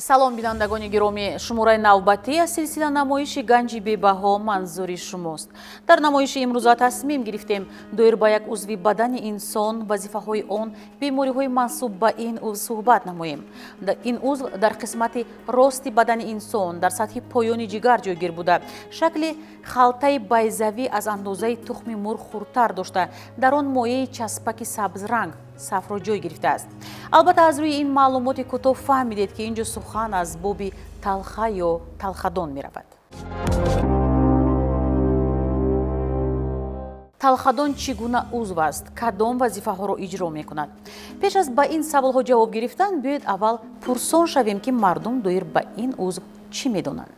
Салом, бинандагони гиромӣ! Шумораи навбатӣ аз силсила намоиши «Ганҷи бебаҳо» манзури шумост. Дар намоиши имрӯза тасмим гирифтем доир ба як узви бадани инсон, вазифаҳои он, бемориҳои мансуб ба ин узв суҳбат намоем. Ин узв дар қисмати рости бадани инсон, дар сатҳи поёни ҷигар ҷойгир буда, шакли халтаи байзавӣ аз андозаи тухми мурғ хурдтар дошта, дар он моеи часпаки сабзранг сафро ҷой гирифтааст. Албатта, аз рӯи ин маълумоти кӯтоҳ фаҳмидед, ки ин ҷо сухан аз боби талха ё талхадон меравад. Талхадон чӣ гуна узв аст, кадом вазифаҳоро иҷро мекунад? Пеш аз ба ин саволҳо ҷавоб гирифтан, биёед, аввал пурсон шавем, ки мардум доир ба ин узв чӣ медонанд.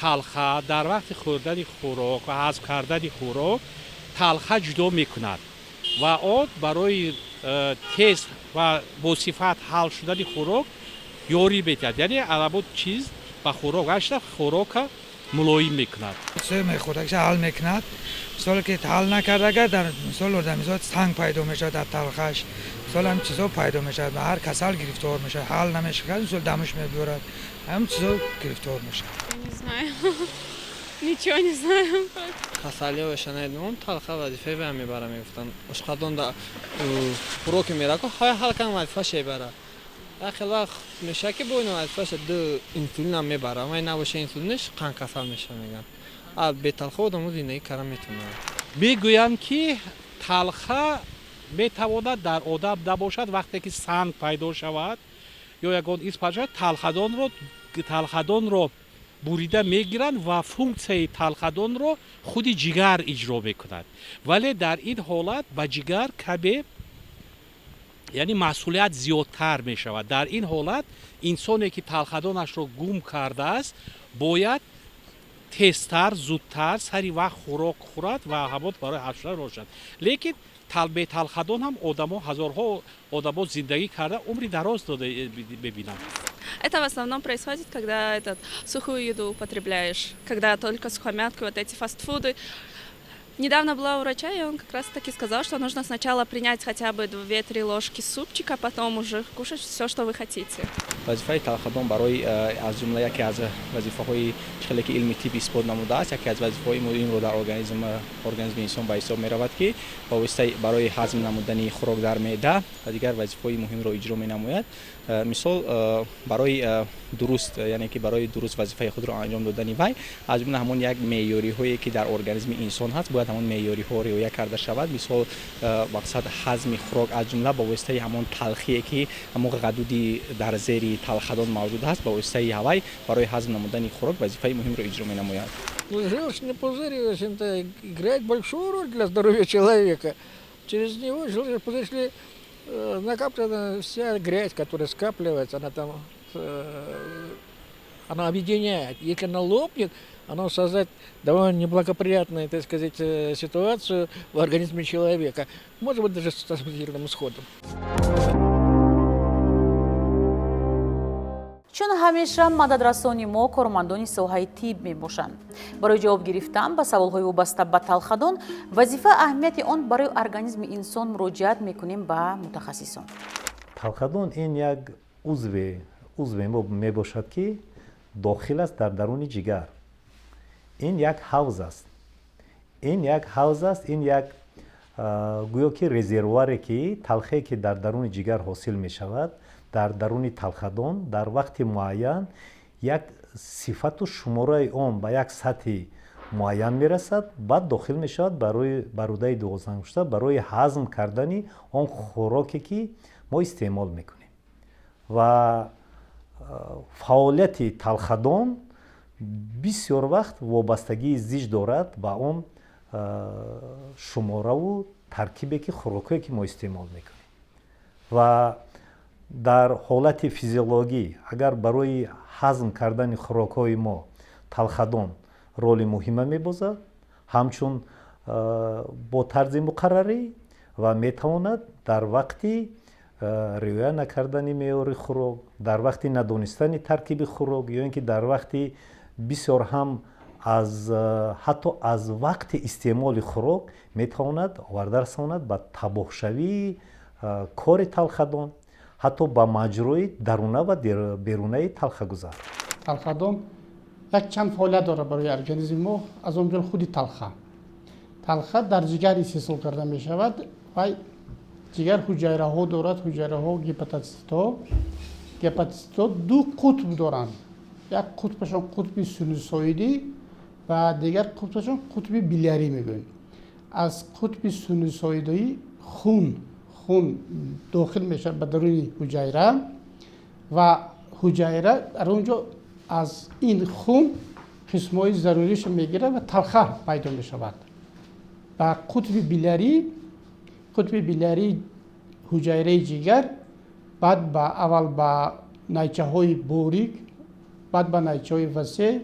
Талха дар вақти хӯрдани хӯрок ва ҳазм кардани хӯрок талха ҷудо мекунад ва он барои тез ва босифат ҳал шудани хӯрок ёрӣ медиҳад, яъне алабуд чиз ба хӯрок гашта, хӯрока мулоим мекунад. Мехӯракша ҳал мекунад. Мисоле ки ҳал накард, агар дар мисол одамизод санг пайдо мешавад дар талхаш, мисол ҳам чизо пайдо мешавад, ҳар касал гирифтор мешавад. Ҳал намешавад, мисол дамаш мебиёрад, ҳам чизо гирифтор мешавад. Не знаю. Ничего не знаю. Касалиҳояша намедонам. Талха вазифаи вая мебара, мегуфтанд. Ошқадон да хӯроки мерако ҳай ҳал кан, вазифаша мебара. Як хел вақт мешавад, ки бо ин вазифаша ду инсулинам мебара, вай набоша инсулинаш, қанд касал мешава, мегӯянд. А беталха одамо зиндагӣ карда метавонанд. Мегӯянд, ки талха метавонад дар одам набошад. Вақте ки санг пайдо шавад ё ягон из пайдо шавад, талхадонро бурида мегиранд ва функсияи талхадонро худи ҷигар иҷро мекунад. Вале дар ин ҳолат ба ҷигар каме, яъне масъулият зиёдтар мешавад. Дар ин ҳолат инсоне, ки талхадонашро гум кардааст, бояд тезтар, зудтар, сари вақт хӯрок хӯрад ва ҳамон барои ҳал шудан роҳ шавад. Лекин беталхадон ҳам одамо, ҳазорҳо одамо зиндагӣ карда, умри дароз дода мебинанд. Это в основном происходит, когда этот, сухую еду употребляешь, когда только сухомятку, вот эти фастфуды. Недавно была у врача, и он как раз таки сказал, что нужно сначала принять хотя бы 2-3 ложки супчика, потом уже кушать все, что вы хотите. Вазифаи талхадон барои аз ҷумла яке аз вазифаҳои, хеле ки илми тиб исбот намудааст, яке аз вазифаҳои муҳимро дар организми инсон ба ҳисоб меравад, ки ба воситаи барои ҳазм намудани хӯрок дар меъда ва дигар вазифаҳои муҳимро иҷро менамояд. Мисол, барои дуруст, яъне ки барои дуруст вазифаи худро анҷом додани вай, аз ҷумла ҳамон як меъёриҳое, ки дар организми инсон ҳаст, бояд ҳамон меъёриҳо риоя карда шавад. Мисол, мақсад ҳазми хӯрок аз ҷумла ба воситаи ҳамон талхие, ки ҳамон ғадуди дар зери талхадон мавҷуд аст, ба воситаи ҳавай барои ҳазм намудани хӯрок вазифаи муҳимро иҷро менамояд. Желчный пузырь, в общем-то, играет большую роль для здоровья человека. Через него, желчный пузырь, если накаплена вся грязь, которая скапливается, она там, она объединяет. Если она лопнет, она создаст довольно неблагоприятную, так сказать, ситуацию в организме человека. Может быть, даже со смертельным исходом. Чун ҳамеша мададрасони мо кормандони соҳаи тиб мебошанд, барои ҷавоб гирифтан ба саволҳои вобаста ба талхадон, вазифа, аҳамияти он барои организми инсон муроҷиат мекунем ба мутахассисон. Талхадон ин як узве мебошад, ки дохил аст дар даруни ҷигар. Ин як ҳавз аст, ин як ҳавз аст, ин як гӯё ки резервуаре, ки талхе, ки дар даруни ҷигар ҳосил мешавад, дар даруни талхадон дар вақти муайян як сифату шумораи он ба як сатҳи муайян мерасад, баъд дохил мешавад барои ба рӯдаи дувоздаҳангушта барои ҳазм кардани он хӯроке, ки мо истеъмол мекунем. Ва фаъолияти талхадон бисёр вақт вобастагии зич дорад ба он шумораву таркибе, ки хӯрокҳое, ки мо истеъмол мекунем. Ва дар ҳолати физиологӣ, агар барои ҳазм кардани хӯрокҳои мо талхадон роли муҳима мебозад, ҳамчун бо тарзи муқаррарӣ, ва метавонад дар вақти риоя накардани меъёри хӯрок, дар вақти надонистани таркиби хӯрок ё ин ки дар вақти бисёр ҳам Аз ҳатто аз вақти истеъмоли хӯрок метавонад оварда расонад ба табоҳшавии кори талхадон, ҳатто ба маҷрои даруна ва берунаи талхагузар. Талхадон якчанд фаъолият дорад барои организми мо, аз он ҷумла худи талха. Талха дар ҷигар истеҳсол карда мешавад ва ҷигар ҳуҷайраҳо дорад, ҳуҷайраҳо гепатоцитҳо. Гепатоцитҳо ду қутб доранд. Як қутбашон қутби синусоидӣ ва дигар қутбашон қутби билиарӣ мегӯем. Аз қутби синусоидӣ хун дохил мешавад ба даруни ҳуҷайра ва ҳуҷайра дар он ҷо аз ин хун қисмҳои заруришро мегирад ва талха пайдо мешавад. Ба қутби билиарӣ, қутби билиарии ҳуҷайраи ҷигар баъд ба аввал ба найчаҳои борик, баъд ба найчаҳои васеъ,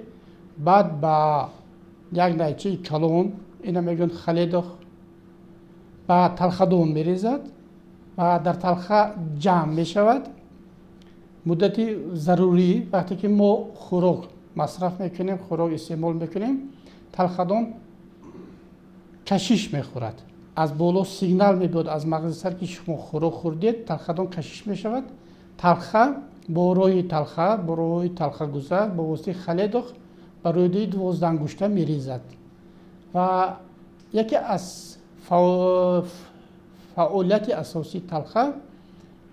баъд ба як найчаи калон, ина мегӯянд холедох, ба талхадон мерезад ва дар талха ҷамъ мешавад. Муддати зарурӣ вақте ки мо хӯрок масраф мекунем, хӯрок истеъмол мекунем, талхадон кашиш мехӯрад. Аз боло сигнал мебиёд аз мағзи сар, ки шумо хӯрок хӯрдед, талхадон кашиш мешавад. Талха бо роҳи талха, бо роҳи талхагузар, бо воситаи холедох ба рӯдаи дувоздаҳангушта мерезад. Ва яке аз фаъолияти асосии талха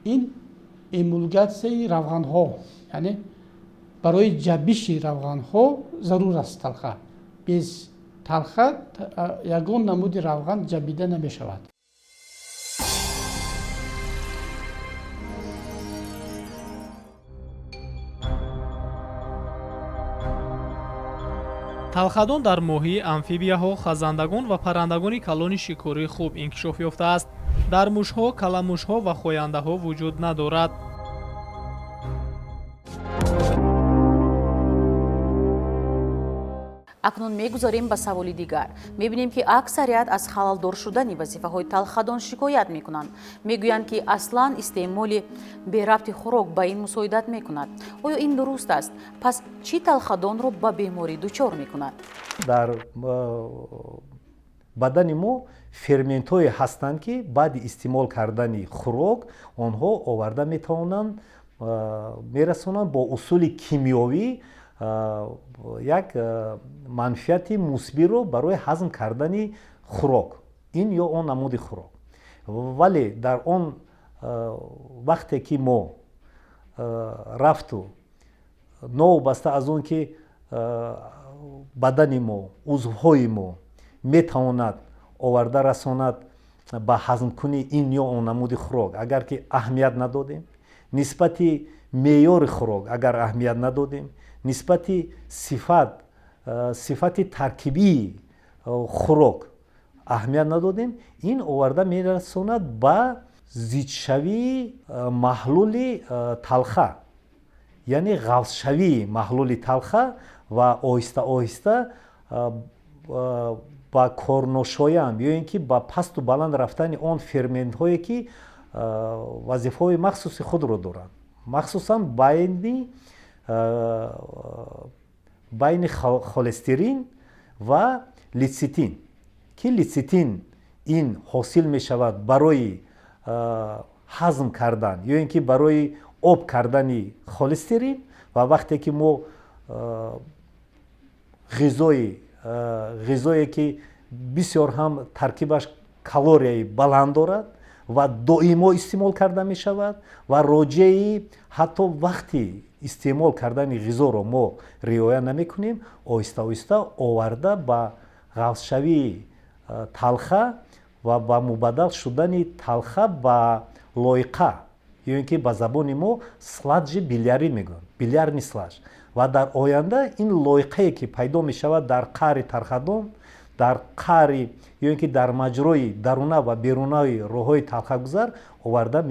ин эмулгатсияи равғанҳо, яъне барои ҷабиши равғанҳо зарур аст талха. Без талха ягон намуди равған ҷабида намешавад. Талхадон дар моҳӣ, амфибияҳо, хазандагон ва паррандагони калони шикорӣ хуб инкишоф ёфтааст. Дар мушҳо, каламушҳо ва хояндаҳо вуҷуд надорад. Акнун мегузарем ба саволи дигар. Мебинем, ки аксарият аз халалдор шудани вазифаҳои талхадон шикоят мекунанд. Мегӯянд, ки аслан истеъмоли берабти хӯрок ба ин мусоидат мекунад. Оё ин дуруст аст? Пас чӣ талхадонро ба беморӣ дучор мекунад? Дар бадани мо ферментҳое ҳастанд, ки баъди истеъмол кардани хӯрок онҳо оварда метавонанд, мерасонанд бо усули кимиёвӣ як манфиати мусбиро барои ҳазм кардани хӯрок, ин ё он намуди хӯрок. Вале дар он вақте ки мо рафту новобаста аз он ки бадани мо, узвҳои мо метавонад оварда расонад ба ҳазмкунии ин ё он намуди хӯрок, агар ки аҳамият надодем нисбати меъёри хӯрок, агар аҳамият надодем нисбати сифати таркибии хӯрок аҳамият надодем, ин оварда мерасонад ба зидшавии маҳлули талха, яъне ғафзшавии маҳлули талха ва оҳиста оҳиста ба корношоям ё ин ки ба пасту баланд рафтани он ферментҳое, ки вазифаҳои махсуси худро доранд, махсусан байни холестерин ва литситин, ки литситин ин ҳосил мешавад барои ҳазм кардан ё ин ки барои об кардани холестерин. Ва вақте ки мо ғизое, ки бисёр ҳам таркибаш калорияи баланд дорад ва доимо истеъмол карда мешавад ва роҷеи ҳатто вақти истеъмол кардани ғизоро мо риоя намекунем, оҳиста оҳиста оварда ба ғафзшавии талха ва ба мубаддал шудани талха ба лоиқа, ё ин ки ба забони мо сладжи билиарӣ мегӯянд, билиарный сладж. Ва дар оянда ин лоиқае, ки пайдо мешавад дар қаъри талхадон, дар қаъри ё ин ки дар маҷрои даруна ва берунаи роҳҳои талхагузар, оварда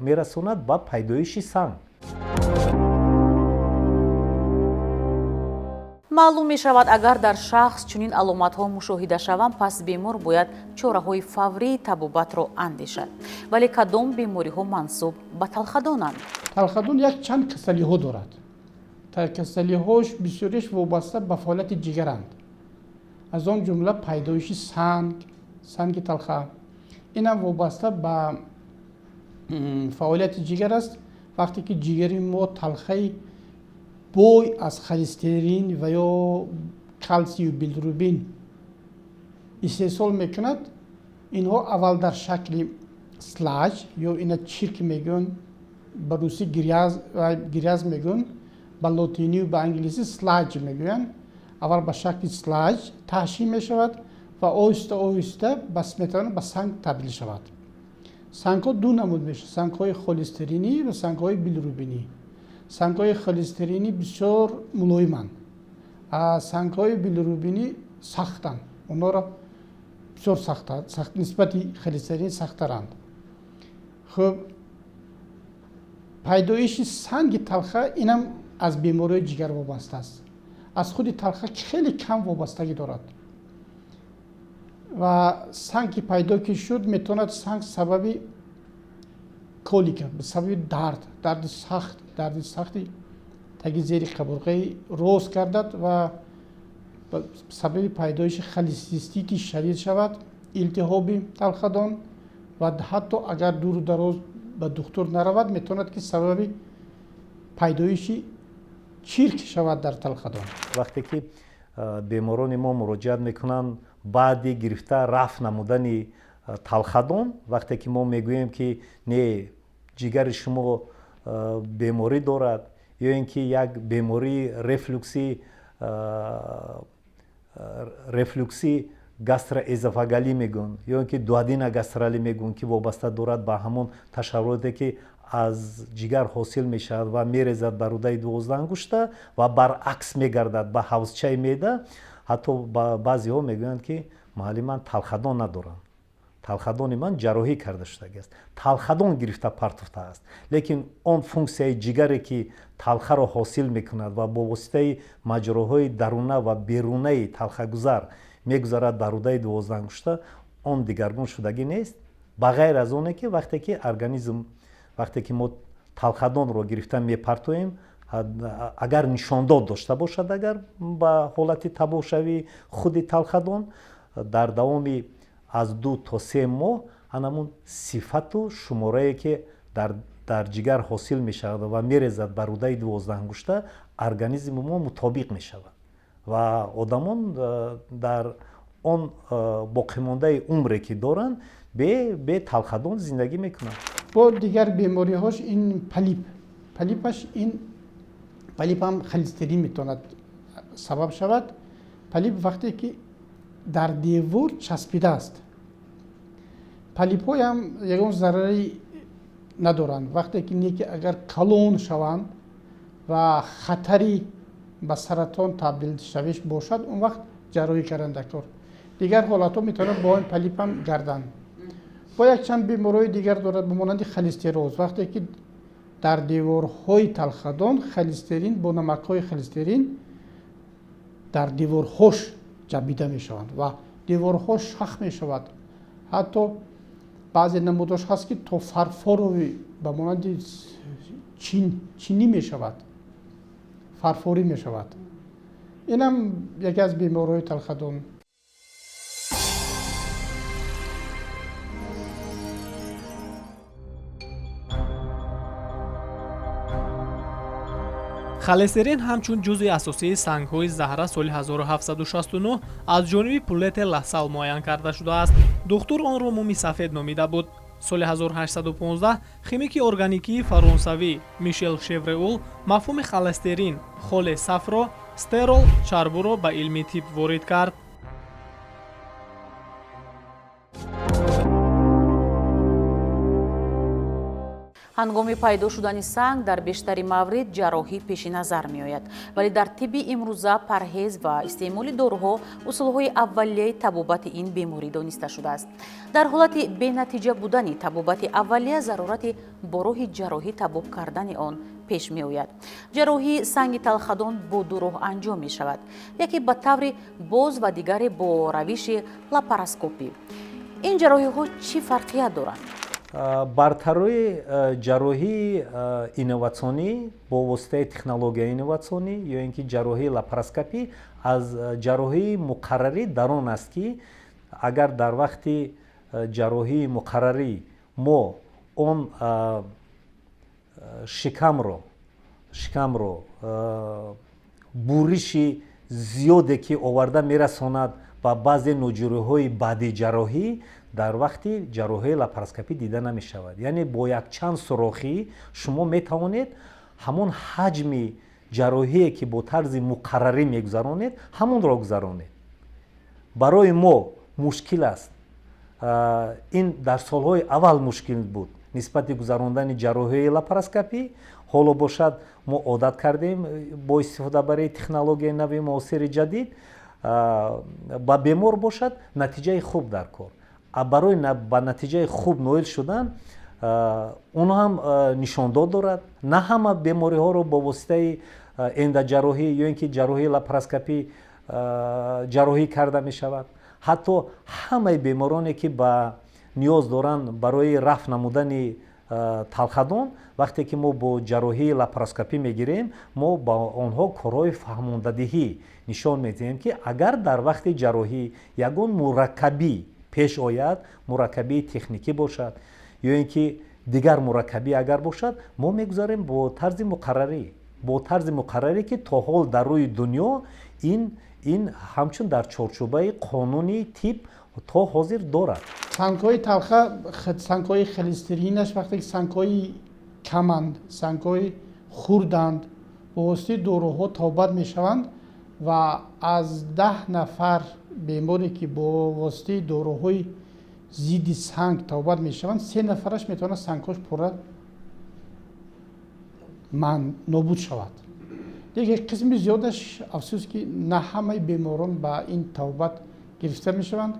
мерасонад ба пайдоиши санг. Маълум мешавад, агар дар шахс чунин аломатҳо мушоҳида шаванд, пас бемор бояд чораҳои фаврии табобатро андешад. Вале кадом бемориҳо мансуб ба талхадонанд? Талхадон як чанд касалиҳо дорад. Касалиҳош бисёриш вобаста ба фаъолияти ҷигаранд. Аз он ҷумла пайдоиши санг, санги талха. Инам вобаста ба фаъолияти ҷигар аст. Вақте ки ҷигари мо талхаи бой аз холестерин ва ё калсию билирубин истеҳсол мекунад, инҳо аввал дар шакли сладж ё ина чирк мегӯянд, ба русӣ грязь мегӯянд, ба лотинию ба англисӣ sludge мегӯянд. Аввал ба шакли сладж таҳшин мешавад ва оҳиста оҳиста метавонад ба санг табдил шавад. Сангҳо ду намуд мешавад: сангҳои холестеринӣ ва сангҳои билирубинӣ. Сангҳои холестеринӣ бисёр мулоиманд, сангҳои билирубинӣ сахтанд, онҳоро бисёр сахт нисбати холестерин сахттаранд. Хуб, пайдоиши санги талха инам аз бемориҳои ҷигар вобаста аст. Аз худи талха хеле кам вобастагӣ дорад ва санг ки пайдо ки шуд, метавонад санг сабаби колика, сабаби дард, дарди сахт, дарди сахти таги зери қабурғаи рост гардад ва сабаби пайдоиши холесистити шадид шавад, илтиҳоби талхадон, ва ҳатто агар дуру дароз ба духтур наравад, метавонад ки сабаби пайдоиши чирк шавад дар талхадон. Вақте ки беморони мо муроҷиат мекунанд баъди гирифта рафт намудани талхадон, вақте ки мо мегӯем ки не, ҷигари шумо беморӣ дорад ё ин ки як бемории рефлюкси гастроэзофагалӣ мегӯянд ё ин ки дуоденогастралӣ мегӯянд, ки вобаста дорад ба ҳамон ташаввуроте ки аз ҷигар ҳосил мешавад ва мерезад ба рӯдаи 12-ангушта ва баръакс мегардад ба ҳавзчаи меъда. Ҳатто баъзеҳо мегӯянд ки маҳалли ман талхадон надорам, талхадони ман ҷарроҳӣ карда шудагиаст, талхадон гирифта партофтааст. Лекин он функсияи ҷигаре ки талхаро ҳосил мекунад ва бо воситаи маҷроҳои даруна ва берунаи талхагузар мегузарад ба рӯдаи 12-ангушта, он дигаргун шудагӣ нест. Ба ғайр аз оне ки вақте ки организм, вақте ки мо талхадонро гирифта мепартоем, агар нишондод дошта бошад, агар ба ҳолати табоҳшавии худи талхадон дар давоми аз 2 то 3 моҳ анамун сифату шуморае ки дар ҷигар ҳосил мешавад ва мерезад ба рӯдаи 12-ангушта, организми мо мутобиқ мешавад ва одамон дар он боқимондаи умре ки доранд бе талхадон зиндагӣ мекунанд. Бо дигар бемориҳош ин полип. Полипаш ин полип ҳам холестерин метавонад сабаб шавад. Полип вақте ки дар девор часпидааст. Полипҳоям ягон зарари надоранд, вақте ки не ки агар калон шаванд ва хатари ба саратон табдил шавиш бошад, он вақт ҷарроҳӣ кардан даркор. Дигар ҳолатҳо метавонанд бо ин полипам гарданд. Бо якчанд бемориҳои дигар дорад, ба монанди холестероз, вақте ки дар деворҳои талхадон холестерин бо намакҳои холестерин дар деворҳош ҷабида мешаванд ва деворҳо шах мешавад. Ҳатто баъзе намудош ҳаст ки то фарфорови ба монанди чинӣ мешавад, фарфорӣ мешавад. Инам яке аз бемориҳои талхадон. Холестерин ҳамчун ҷузъи асосии сангҳои заҳра соли 1769 аз ҷониби Пулете Лассал муайян карда шудааст. Духтур онро муми сафед номида буд. Соли 1815 химики органикии фаронсавӣ Мишел Шевреул мафҳуми холестерин, холе сафро, стерол, чарбуро ба илми тиб ворид кард. Ҳангоми пайдо шудани санг дар бештари маврид ҷарроҳӣ пеши назар меояд, вале дар тибби имрӯза парҳез ва истеъмоли доруҳо усулҳои аввалияи табобати ин беморӣ дониста шудааст. Дар ҳолати бенатиҷа будани табобати аввалия зарурати бо роҳи ҷарроҳӣ табоб кардани он пеш меояд. Ҷарроҳии санги талхадон бо ду роҳ анҷом мешавад: яке ба таври боз ва дигаре бо равиши лапароскопӣ. Ин ҷарроҳиҳо чӣ фарқият доранд? Бартарои ҷарроҳии инноватсионӣ бо воситаи технологияи инноватсионӣ ё ин ки ҷарроҳии лапароскопӣ аз ҷарроҳии муқаррарӣ дар он аст, ки агар дар вақти ҷарроҳии муқаррарӣ мо он шикамро буриши зиёде, ки оварда мерасонад ба баъзе ноҷӯриҳои баъди ҷарроҳӣ, дар вақти ҷарроҳии лапароскопӣ дида намешавад. Яъне бо якчанд сурохӣ шумо метавонед ҳамон ҳаҷми ҷарроҳие, ки бо тарзи муқаррарӣ мегузаронед, ҳамонро гузаронед. Барои мо мушкил аст. Ин дар солҳои аввал мушкил буд нисбати гузарондани ҷарроҳии лапароскопӣ. Ҳоло бошад, мо одат кардем бо истифодабарии технологияи нави муосири ҷадид. Ба бемор бошад, натиҷаи хуб дар кор. А барои ба натиҷаи хуб ноил шудан он ҳам нишондод дорад. На ҳама бемориҳоро бо воситаи эндаҷарроҳӣ ё ин ки ҷарроҳии лапароскопӣ ҷарроҳӣ карда мешавад. Ҳатто ҳамаи бемороне, ки ба ниёз доранд барои рафъ намудани талхадон, вақте ки мо бо ҷарроҳии лапароскопӣ мегирем, мо ба онҳо корҳои фаҳмондадиҳӣ нишон медиҳем, ки агар дар вақти ҷарроҳӣ ягон мураккабӣ пеш ояд, мураккабии техникӣ бошад ё ин ки дигар мураккабӣ агар бошад, мо мегузарем бо тарзи муқаррарӣ, бо тарзи муқаррарӣ, ки то ҳол дар рӯи дунё ин ҳамчун дар чорчӯбаи қонуни тиб то ҳозир дорад. Сангҳои талха, сангҳои холестеринаш, вақте ки сангҳои каманд, сангҳои хурданд, бо воситаи доруҳо табобат мешаванд ва аз 10 нафар беморе, ки бо воситаи доруҳои зидди санг табобат мешаванд, се нафараш метавонад сангҳош пурра ман нобуд шавад. Лекин қисми зиёдаш, афсӯс, ки на ҳамаи беморон ба ин табобат гирифта мешаванд.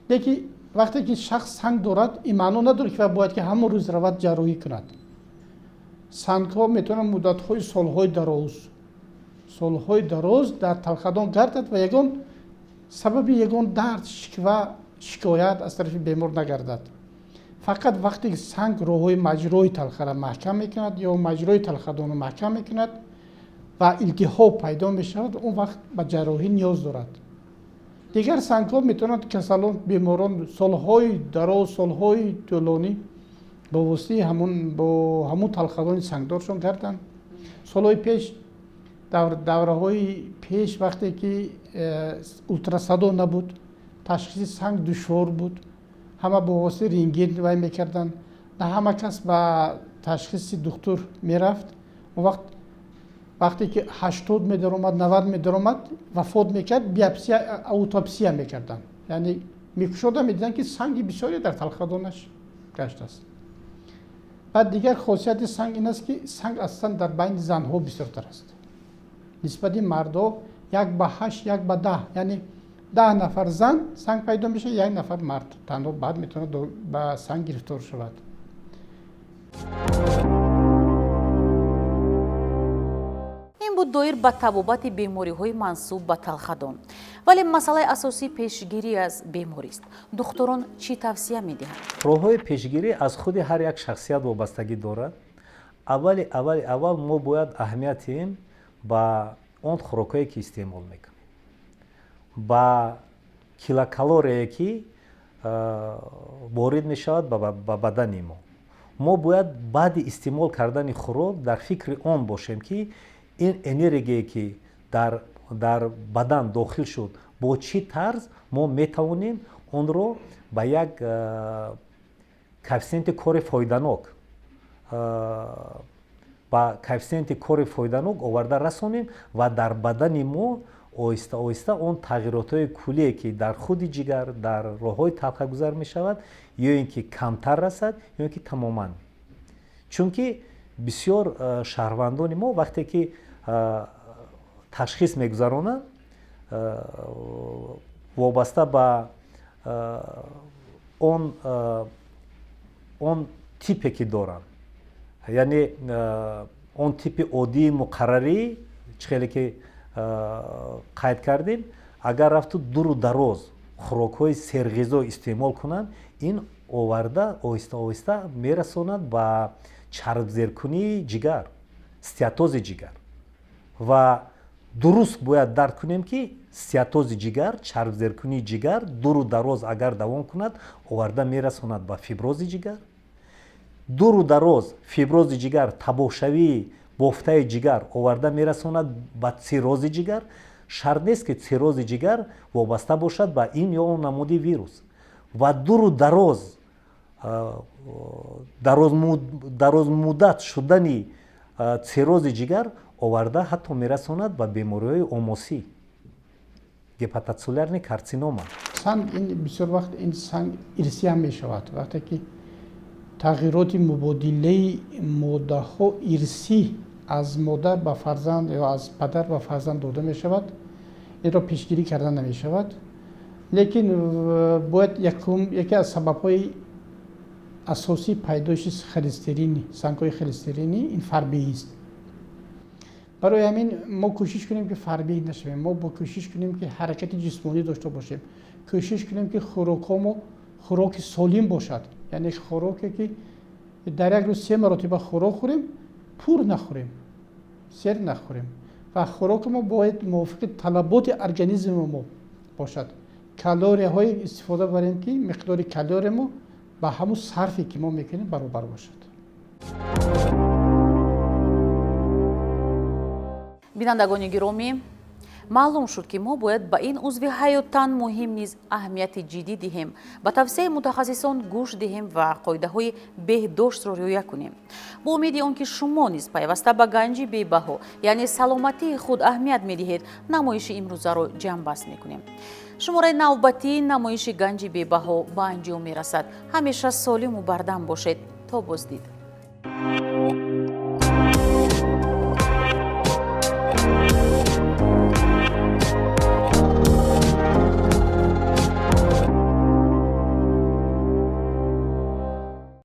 Лекин вақте ки шахс санг дорад, ин маъно надорад, ки бояд ки ҳамон рӯз равад ҷарроҳӣ кунад. Сангҳо метавонанд муддатҳои солҳои дароз дар талхадон гардад ва ягон сабаби ягон дард, шиква, шикоят аз тарафи бемор нагардад. Фақат вақте ки санг роҳҳои маҷрои талхаро маҳкам мекунад ё маҷрои талхадонро маҳкам мекунад ва илтиҳоб пайдо мешавад, он вақт ба ҷарроҳӣ ниёз дорад. Дигар сангҳо метавонанд касалон, беморон солҳои дароз, солҳои тӯлонӣ бо воситаи ҳамун бо ҳамун талхадони сангдоршон гарданд. Солҳои пеш, давраҳои пеш, вақте ки ултрасадо набуд, ташхиси санг душвор буд, ҳама бо воситаи рентген вай мекарданд, на ҳама кас ба ташхиси духтур мерафт. Он вақт вақте ки 80 медаромад, 90 медаромад, вафот мекард, биопсия, аутопсия мекарданд, яъне мекушода медиданд, ки санги бисёре дар талхадонаш гаштааст. Баъд дигар хосияти санг ин аст, ки санг аслан дар байни занҳо бисёртар аст нисбати мардҳо: 1 ба 8, 1 ба 10, яъне 10 нафар зан санг пайдо мешавад, як нафар мард танҳо баъд метавонад ба санг гирифтор шавад. Ин буд доир ба табобати бемориҳои мансуб ба талхадон. Вале масъалаи асосӣ пешгирӣ аз беморист. Духтурон чӣ тавсия медиҳанд? Роҳҳои пешгирӣ аз худи ҳар як шахсият вобастагӣ дорад. Аввали аввал мо бояд аҳамият диҳем ба он хӯрокҳое, ки истеъмол мекунем, ба килокалорие, ки ворид мешавад ба бадани мо. Мо бояд баъди истеъмол кардани хӯрок дар фикри он бошем, ки ин энергие, ки дар бадан дохил шуд, бо чӣ тарз мо метавонем онро ба як коэффисиенти кори фоиданок, ба коэффисиенти кори фоиданок оварда расонем ва дар бадани мо оҳиста оҳиста он тағйиротҳои куллие, ки дар худи ҷигар, дар роҳҳои талхагузар мешавад, ё ин ки камтар расад, ё ин ки тамоман. Чунки бисёр шаҳрвандони мо, вақте ки ташхис мегузаронанд вобаста ба он типе, ки доранд, яъне он типи оддии муқаррарӣ, чӣ хеле ки қайд кардем, агар рафту дуру дароз хӯрокҳои серғизо истеъмол кунанд, ин Оварда оҳиста оҳиста мерасонад ба чарбзеркунии ҷигар, стеатози ҷигар. Ва дуруст бояд дарк кунем, ки стеатози ҷигар, чарбзеркунии ҷигар дуру дароз агар давом кунад, оварда мерасонад ба фибрози ҷигар. Дуру дароз фибрози ҷигар, табоҳшавии бофтаи ҷигар оварда мерасонад ба циррози ҷигар. Шарт нест, ки циррози ҷигар вобаста бошад ба ин ё он намуди вирус. Ва дуру дароз, дарозмуддат шудани циррози ҷигар оварда ҳатто мерасонад ба бемориҳои омосӣ, гепатоцеллулярный карцинома. Санг ин бисёр вақт ин санг ирсӣ ҳам мешавад. Вақте ки тағйироти мубодилаи моддаҳо ирсӣ аз модар ба фарзанд ё аз падар ба фарзанд дода мешавад, инро пешгирӣ карда намешавад. Лекин бояд якум, яке аз сабабҳои асосии пайдоиши холестерини, сангҳои холестеринӣ ин фарбеҳист. Барои ҳамин мо кӯшиш кунем, ки фарбеҳ нашавем. Мо бо кӯшиш кунем, ки ҳаракати ҷисмонӣ дошта бошем, кӯшиш кунем, ки хӯрокҳо мо хӯроки солим бошад, яъне хӯроке, ки дар як рӯз се маротиба хӯрок хӯрем, пур нахӯрем, сер нахӯрем ва хӯроки мо бояд мувофиқи талаботи организми мо бошад. Калорияҳое истифода барем, ки миқдори калория мо ба ҳамун сарфе, ки мо мекунем, баробар бошад. Бинандагони гиромӣ, маълум шуд, ки мо бояд ба ин узви ҳаётан муҳим низ аҳамияти ҷиддӣ диҳем, ба тавсияи мутахассисон гӯш диҳем ва қоидаҳои беҳдоштро риоя кунем. Бо умеди он ки шумо низ пайваста ба ганҷи бебаҳо, яъне саломатии худ, аҳамият медиҳед, намоиши имрӯзаро ҷамъбаст мекунем. Шумораи навбатии намоиши ганҷи бебаҳо ба анҷом мерасад. Ҳамеша солиму бардам бошед. То боздид.